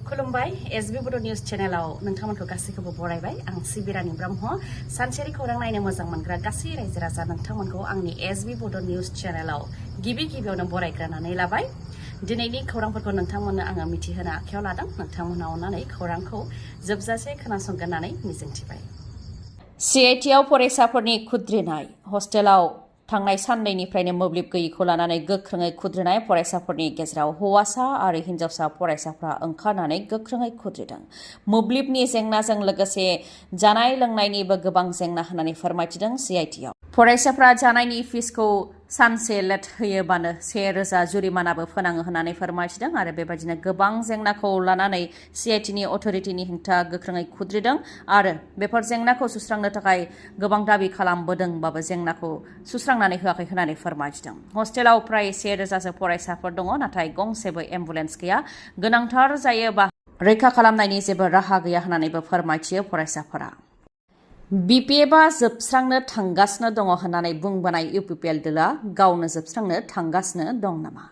खुलुमबाय एसबी बड' निउज चेनेलाव नोंथांमोनखौ गासैखौबो बरायबाय आं सिबिरानि ब्रह्म सानसेनि खौरां नायनो मोजां मोनग्रा गासै रायजो राजा नोंथांमोनखौ आंनि एसबी बड' निउज चेनेलाव गिबियावनो बरायग्रोनानै लाबाय दिनैनि खौरांफोरखौ नोंथांमोननो आङो मिथिहोनो आखायाव लादों नोंथांमोना अननानै खौरांखौ जोबजासे खोनासंगोन होननानै मिजिंथिबाय सिआइटिआव फरायसाफोरनि खुद्रिनाय हस्टेलाव थांनाय साननैनिफ्रायनो मोब्लिब गैयैखौ लानानै गोख्रोङै खुद्रिनाय फरायसाफोरनि गेजेराव हौवासा आरो हिन्जावसा फरायसाफ्रा ओंखारनानै गोख्रोङै खुद्रिदों मोब्लिबनि जेंनाजों लोगोसे जानाय लोंनायनिबो गोबां जेंना होननानै फोरमायथिदों सिआइटिआव फरायसाफ्रा जानायनि फिसखौ सानसे लेट होयोबानो 1000 जुरिमानाबो फोनाङो होननानै फोरमायथिदों आरो बेबायदिनो गोबां जेंनाखौ लानानै सिआइटिनि अथ'रिटिनि हेंथा गोख्रोङै खुद्रिदों आरो बेफोर जेंनाखौ सुस्रांनो थाखाय गोबां दाबि खालामबोदोंबाबो जेंनाखौ सुस्रांनानै होआखै होननानै फोरमायथिदों हस्टेलाव प्राय 1000 फरायसाफोर दङ नाथाय गंसेबो एम्बुलेन्स गैया गोनांथार जायोबा रैखा खालामनायनि जेबो राहा गैया होननानैबो फोरमायथियो फरायसाफोरा UPPLआ जोबस्रांनो थांगासिनो दङ होननानै बुंबोनाय UPPL दोला गावनो जोबस्रांनो थांगासिनो दं नामा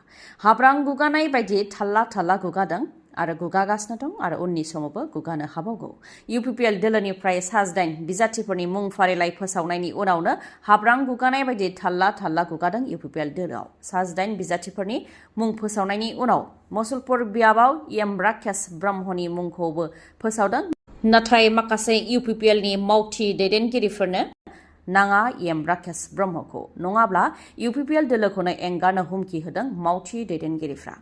हाब्रां गुगानाय बायदि थाल्ला गुगादों आरो गुगागासिनो दं आरो उननि समावबो गुगानो हाबावगौ UPPL दोलोनिफ्राय 8 बिजाथिफोरनि मुं फारिलाइ फोसावनायनि उनावनो हाब्रां गुगानाय बायदि थाल्ला गुगादों UPPL दोलोआव 8 बिजाथिफोरनि मुं फोसावनायनि उनाव मुसलपुर बियाबाव राकेश ब्रह्मनि मुंखौबो फोसावदों नाथाय माखासे UPPLनि मावथि दैदेनगिरिफोरनो नाङा राकेश ब्रह्मखौ नङाब्ला UPPL दोलोखौनो एंगारनो हुमखि होदों मावथि दैदेनगिरिफ्रा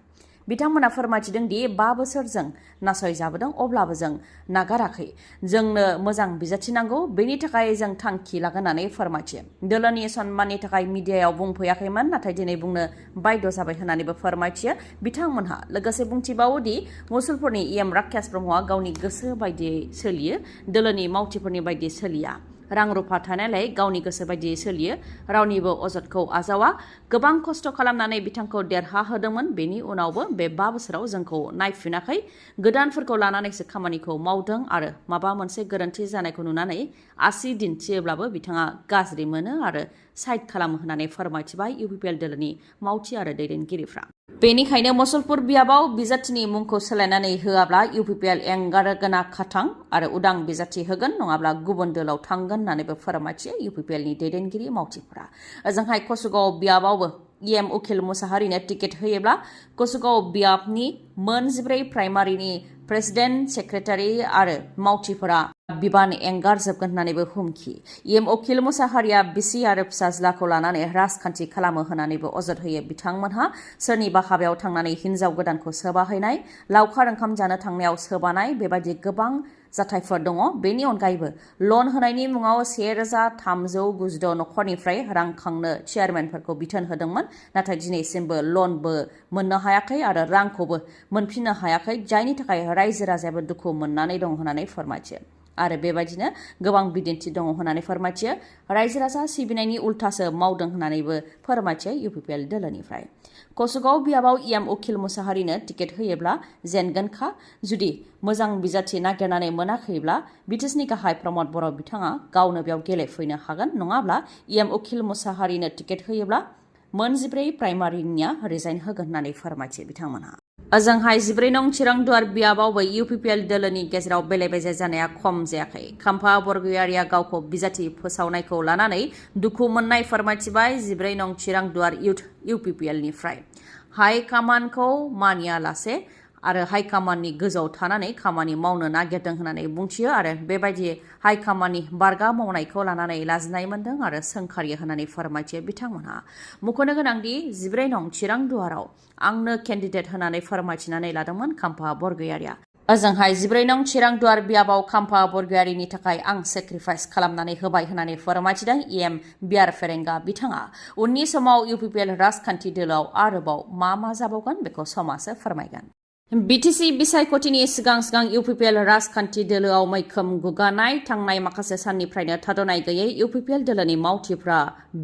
बिथांमोना फोरमायथिदों दि 5 बोसोरजों नासयजाबोदों अब्लाबो जों नागाराखै जोंनो मोजां बिजाथि नांगौ बेनि थाखाय जों थांखि लागोन होननानै फोरमायथियो दोलोनि सन्माननि थाखाय मिडियायाव बुंफैयाखैमोन नाथाय दिनै बुंनो बाध्य जाबाय होननानैबो फोरमायथियो बिथांमोनहा लोगोसे बुंथिबावो दि मुसलपुरनि राकेश ब्रह्मआ गावनि गोसो बायदियै सोलियो दोलोनि मावथिफोरनि बायदि सोलिया रां रुफा थानायलाय गावनि गोसो बायदियै सोलियो रावनिबो अजदखौ आजावा गोबां खस्थ' खालामनानै बिथांखौ देरहाहोदोंमोन बेनि उनावबो बे 5 बोसोराव जोंखौ नायफिनाखै गोदानफोरखौ लानानैसो खामानिखौ मावदों आरो माबा मोनसे गोरोन्थि जानायखौ नुनानै आसि दिन्थियोब्लाबो बिथाङा गाज्रि मोनो आरो साइड खालामो होननानै फोरमायथिबाय UPPL दोलोनि मावथि आरो दैदेनगिरिफ्रा बेनिखायनो मुसलपुर बियाबाव बिजाथिनि मुंखौ सोलायनानै होआब्ला UPPL एंगारगोना खाथां आरो उदां बिजाथि होगोन नङाब्ला गुबुन दोलाव थांगोन होननानैबो फोरमायथियो UPPLनि दैदेनगिरि मावथिफोरा ओजोंहाय कसुगाव बियाबावबो उकिल मुसाहारिनो टिकेट होयोब्ला कसुगाव बियाबनि 14 प्राइमारिनि प्रेसिडेन्ट सेक्रेटारि आरो मावथिफोरा बिबान एंगारजोबगोन होननानैबो हुमखि उकिल मुसाहारिया बिसि आरो फिसाज्लाखौ लानानै राजखान्थि खालामो होननानैबो अजद होयो बिथांमोनहा सोरनिबा हाबायाव थांनानै हिन्जाव गोदानखौ सोबाहैनाय लावखार ओंखाम जानो थांनायाव सोबानाय बेबायदि गोबां जाथायफोर दङ बेनि अनगायैबो लन होनायनि मुङाव 1396 नखरनिफ्राय रां खांनो चेयारमेनफोरखौ बिथोन होदोंमोन नाथाय दिनैसिमबो लनबो मोननो हायाखै आरो रांखौबो मोनफिननो हायाखै जायनि थाखाय रायजो राजायाबो दुखु मोननानै दं होननानै फोरमायथियो आरो बेबायदिनो गोबां बिदिन्थि दङ होननानै फोरमायथियो रायजो राजा सिबिनायनि उल्थासो मावदों होननानैबो फोरमायथियो UPPL दोलोनिफ्राय कसुगाव बियाबाव उकिल मुसाहारिनो टिकेट होयोब्ला जेनगोनखा जुदि मोजां बिजाथि नागिरनानै मोनाखैब्ला बिटिसिनि गाहाय प्रमद बर' बिथाङा गावनो बेयाव गेलेफैनो हागोन नङाब्ला उकिल मुसाहारिनो टिकेट होयोब्ला 14 प्राइमारिनिया रिजाइन होगोन होननानै फोरमायथियो बिथांमोनहा ओजोंहाय 14 नं चिरांदुवार बियाबावबो UPPL दोलोनि गेजेराव बेले बेजे जानाया खम जायाखै खाम्फा बरगयारिया गावखौ बिजाथि फोसावनायखौ लानानै दुखु मोननाय फोरमायथिबाय 14 नं चिरांदुवार UPPLनिफ्राय हाइ कामानखौ मानियालासे आरो हाइकामाननि गोजौआव थानानै खामानि मावनो नागिरदों होननानै बुंथियो आरो बेबायदि हाइकामाननि बारगा मावनायखौ लानानै लाजिनाय मोनदों आरो सोंखारियो होननानै फोरमायथियो बिथांमोनहा मुख'नो गोनांदि 14 नं चिरांदुवाराव आंनो केन्डिडेट होननानै फोरमायथिनानै लादोंमोन खाम्फा बरगयारिया ओजोंहाय 14 नं चिरांदुवार बियाबाव खाम्फा बरगयारिनि थाखाय आं सेक्रिफाइस खालामनानै होबाय होननानै फोरमायथिदों बियार फेरेंगा बिथाङा उननि समाव UPPL राजखान्थि दोलोआव आरोबाव मा जाबावगोन बेखौ समासो फोरमायगोन बिटिसि बिसायख'थिनि सिगां UPPL राजखान्थि दोलोआव मैखोम गुगानाय थांनाय माखासे साननिफ्रायनो थाद'नाय गैयै UPPL दोलोनि मावथिफ्रा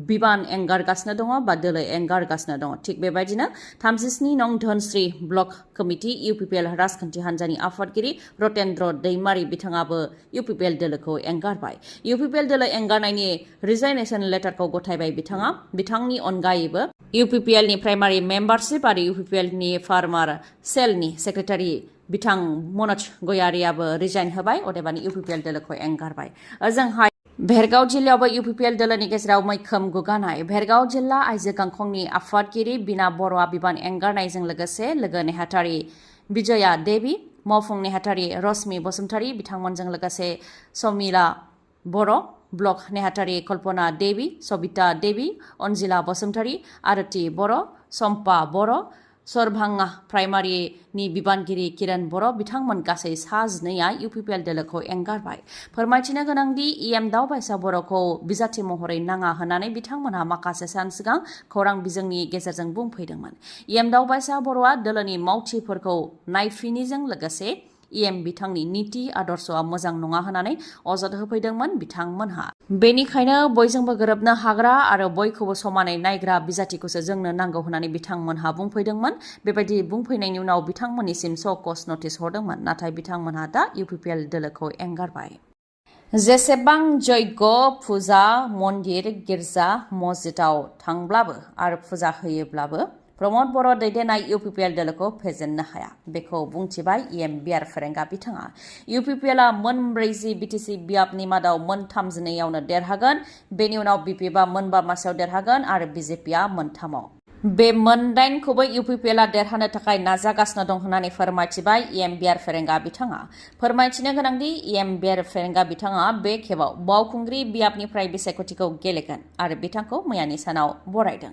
बिबान एंगारगासिनो दङ बा दोलो एंगारगासिनो दङ थिग बेबायदिनो 37 नं धोनस्री ब्लक कमिटि UPPL राजखान्थि हान्जानि आफादगिरि रतेन्द्र दैमारी बिथाङाबो UPPL दोलोखौ एंगारबाय UPPL दोलो एंगारनायनि रिजाइनेसन लेटारखौ गथायबाय बिथाङा बिथांनि अनगायैबो UPPLनि प्राइमारि मेम्बारशिप आरो UPPLनि फार्मार सेलनि सेक्रेटारि बिथां मनज गयारियाबो रिजाइन होबाय अदेबानि UPPL दोलोखौ एंगारबाय ओजोंहाय भेरगाव जिल्लायावबो UPPL दोलोनि गेजेराव मैखोम गुगानाय भेरगाव जिल्ला आइजो गांखंनि आफादगिरि बिना बर'आ बिबान एंगारनायजों लोगोसे लोगो नेहाथारि बिजया देवी मावफुं नेहाथारि रश्मि बसुमतारी बिथांमोनजों लोगोसे समिला बर' ब्लक नेहाथारि कल्पना देवी सबिता देवी अनजिला बसुमतारी आरती बर' सम्पा बर' सरभांगा प्राइमारिनि बिबानगिरि किरण बर' बिथांमोन गासै सा-12आ UPPL दोलोखौ एंगारबाय फोरमायथिनो गोनांदि EM दावबायसा बर'खौ बिजाथि महरै नाङा होननानै बिथांमोनहा माखासे सान सिगां खौरां बिजोंनि गेजेरजों बुंफैदोंमोन EM दावबायसा बर'आ दोलोनि मावथिफोरखौ नायफिनिजों लोगोसे EM बिथांनि नीति आदर्शआ मोजां नङा होननानै अजद होफैदोंमोन बिथांमोनहा बेनिखायनो बयजोंबो गोरोबनो हाग्रा आरो बयखौबो समानै नायग्रा बिजाथिखौसो जोंनो नांगौ होननानै बिथांमोनहा बुंफैदोंमोन बेबायदि बुंफैनायनि उनाव बिथांमोननिसिम सकस नटिस हरदोंमोन नाथाय बिथांमोनहा दा UPPL दोलोखौ एंगारबाय जेसेबां जयग फुजा मन्दिर गिर्जा मस्जिदाव थांब्लाबो आरो फुजा होयोब्लाबो प्रमद बर' दैदेननाय UPPL दोलोखौ फेजेननो हाया बेखौ बुंथिबाय EM बियार फेरेंगा बिथाङा UPPLआ मोन 40 BTC बियाबनि मादाव मोन 32आवनो देरहागोन बेनि उनाव BPFआ मोन 5 मासियाव देरहागोन आरो BJPआ मोन 3आव बे मोन 8खौबो UPPLआ देरहानो थाखाय नाजागासिनो दं होननानै फोरमायथिबाय EM बियार फेरेंगा बिथाङा फोरमायथिनो गोनांदि EM बियार फेरेंगा बिथाङा बे खेबाव बावखुंग्रि बियाबनिफ्राय बिसायख'थिखौ गेलेगोन आरो बिथांखौ मैयानि सानाव बरायदों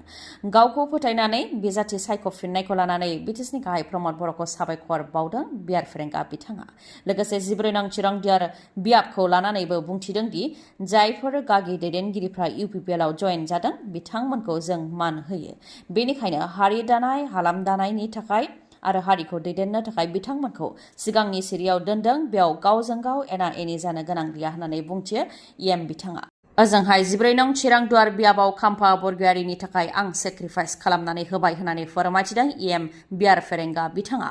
गावखौ फोथायनानै बिजाथि सायख'फिननायखौ लानानै BTSनि गाहाय प्रमद बर'खौ साबायखर बावदों बियार फेरेंगा बिथाङा लोगोसे 14 नं चिरां दियार बियाबखौ लानानैबो बुंथिदों दि जायफोर गागि दैदेनगिरिफ्रा UPPLआव जयेन जादों बिथांमोनखौ जों मान होयो बेनिखायनो हारि दानाय हालाम दानायनि थाखाय आरो हारिखौ दैदेननो थाखाय बिथांमोनखौ सिगांनि सिरियाव दोनदों बेयाव गावजों गाव एना एनि जानो गोनां गैया होननानै बुंथियो EM बिथाङा ओजोंहाय 14 नं चिरां दुवार बियाबाव खाम्फा बरगयारिनि थाखाय आं सेक्रिफाइस खालामनानै होबाय होननानै फोरमायथिदों EM बियार फेरेंगा बिथाङा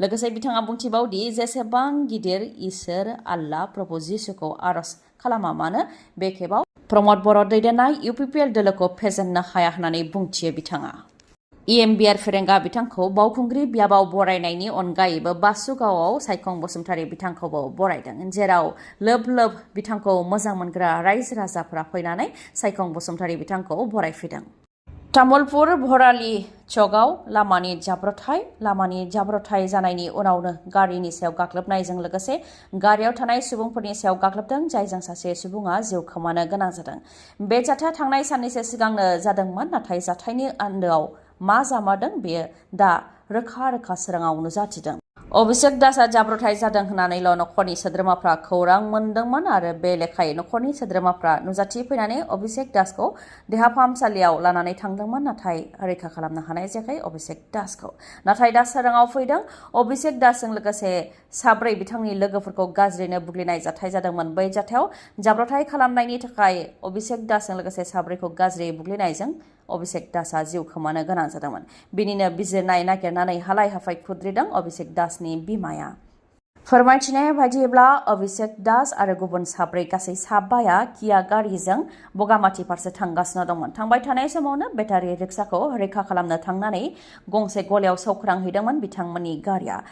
लोगोसे बिथाङा बुंथिबावदि जेसेबां गिदिर इसोर आल्लाह प्रभु जिसुखौ आरज खालामा मानो बे खेबाव प्रमद बर' दैदेननाय UPPL दोलोखौ फेजेननो हाया होननानै बुंथियो बिथाङा EM बियार फेरेंगा बिथांखौ बावखुंग्रि बियाबाव बरायनायनि अनगायैबो बासुगावआव सायखं बसुमतारी बिथांखौबो बरायदों जेराव लोब लोब बिथांखौ मोजां मोनग्रा रायजो राजाफोरा फैनानै सायखं बसुमतारी बिथांखौ बरायफैदों तामुलपुर भराली चौकआव लामानि जाब्रथाय जानायनि उनावनो गारिनि सायाव गाग्लोबनायजों लोगोसे गारियाव थानाय सुबुंफोरनि सायाव गाग्लोबदों जायजों सासे सुबुङा जिउ खोमानो गोनां जादों बे जाथाया थांनाय साननैसो सिगांनो जादोंमोन नाथाय जाथायनि आन्दोआव मा जामारदों बेयो दा रोखा सोराङाव नुजाथिदों अभिषेक दासआ जाब्रथाय जादों होननानैल' नखरनि सोद्रोमाफ्रा खौरां मोनदोंमोन आरो बे लेखायै नखरनि सोद्रोमाफ्रा नुजाथिफैनानै अभिषेक दासखौ देहा फाहामसालियाव लानानै थांदोंमोन नाथाय रैखा खालामनो हानाय जायाखै अभिषेक दासखौ नाथाय दा सोराङाव फैदों अभिषेक दासजों लोगोसे 4 बिथांनि लोगोफोरखौ गाज्रिनो बुग्लिनाय जाथाय जादोंमोन बै जाथायाव जाब्रथाय खालामनायनि थाखाय अभिषेक दासजों लोगोसे 4खौ गाज्रि बुग्लिनायजों अभिषेक दासआ जिउ खोमानो गोनां जादोंमोन बिनिनो बिजिरनाय नागिरनानै हालाय हाफाय खुद्रिदों अभिषेक दासनि बिमाया फोरमायथिनाय बायदिब्ला अभिषेक दास आरो गुबुन 4 गासै 5या किया गारिजों बगामाथि फारसे थांगासिनो दंमोन थांबाय थानाय समावनो बेटारि रिक्साखौ रैखा खालामनो थांनानै गंसे गलायाव सौख्रांहैदोंमोन बिथांमोननि गारिया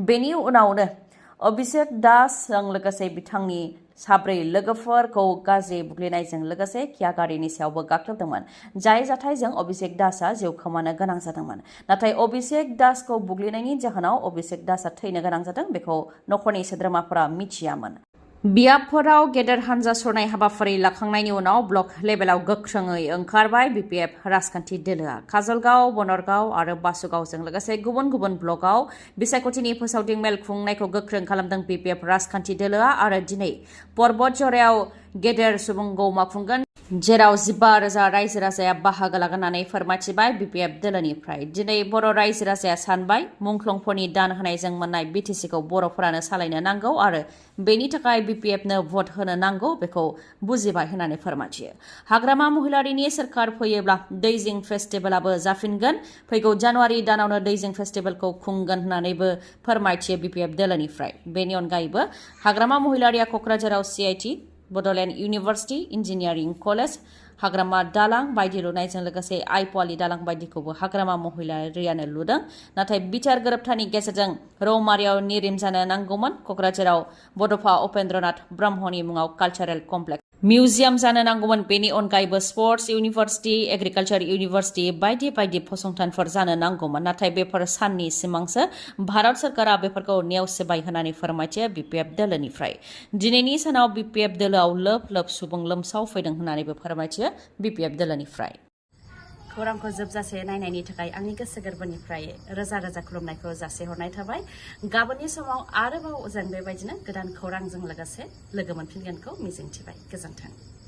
बेनि उनावनो अभिषेक दासजों लोगोसे बिथांनि 4 लोगोफोरखौ गाज्रि बुग्लिनायजों लोगोसे किया गारिनि सायावबो गाग्लोबदोंमोन जाय जाथायजों अभिषेक दासआ जिउ खोमानो गोनां जादोंमोन नाथाय अभिषेक दासखौ बुग्लिनायनि जाहोनाव अभिषेक दासआ थैनो गोनां जादों बेखौ नखरनि सोद्रोमाफोरा मिथियामोन बियाबफोराव गेदेर हानजा सरनाय हाबाफारि लाखांनायनि उनाव ब्लक लेभेलाव गोख्रोङै ओंखारबाय BPF राजखान्थि दोलोआ काजलगांव बनरगांव आरो बासुगावजों लोगोसे गुबुन गुबुन ब्लकआव बिसायख'थिनि फोसावदिं मेल खुंनायखौ गोख्रों खालामदों BPF राजखान्थि दोलोआ आरो दिनै पर्बत जरायाव गेदेर सुबुं गौमा खुंगोन जेराव 15,000 रायजो राजाया बाहागो लागोन होननानै फोरमायथिबाय BPF दोलोनिफ्राय दिनै बर' रायजो राजाया सानबाय मुंख्लंफोरनि दान होनायजों मोननाय BTCखौ बर'फोरानो सालायनो नांगौ आरो बेनि थाखाय BPFनो भट होनो नांगौ बेखौ बुजिबाय होननानै फोरमायथियो हाग्रामा महिलारिनि सोरखार फैयोब्ला दैजिं फेस्टिभेलाबो जाफिनगोन फैगौ जानुवारि दानावनो दैजिं फेस्टिभेलखौ खुंगोन होननानैबो फोरमायथियो BPF दोलोनिफ्राय बेनि अनगायैबो हाग्रामा महिलारिया क'क्राझाराव CIT Bodoland university engineering college Hagrama दालां बायदि लुनायजों लोगोसे आइपवालि दालां बायदिखौबो हाग्रामा महिलारियानो लुदों नाथाय बिचार गोरोबथानि गेजेरजों रौमारियाव निरिम जानो नांगौमोन क'क्राझाराव बड'फा उपेन्द्रनाथ ब्रह्मनि मुङाव कालचारेल कमप्लेक्स मिउजियाम जानो नांगौमोन बेनि अनगायैबो स्पर्ट्स इउनिभार्सिटि एग्रिकालचार इउनिभार्सिटि बायदि बायदि फसंथानफोर जानो नांगौमोन नाथाय बेफोर साननि सिमांसो भारत सरकारा बेफोरखौ नेवसिबाय होननानै फोरमायथियो बिपिएफ दोलोनिफ्राय दिनैनि सानाव बिपिएफ दोलोआव लोब लोब सुबुं लोमसावफैदों होननानैबो फोरमायथियो बिपिएफ दोलोनिफ्राय खौरांखौ जोबजासे नायनायनि थाखाय आंनि गोसो गोरबोनिफ्राय रोजा रोजा खुलुमनायखौ जासिहरनाय थाबाय गाबोननि समाव आरोबाव जों बेबायदिनो गोदान खौरांजों लोगोसे लोगो मोनफिनगोनखौ मिजिंथिबाय गोजोन्थों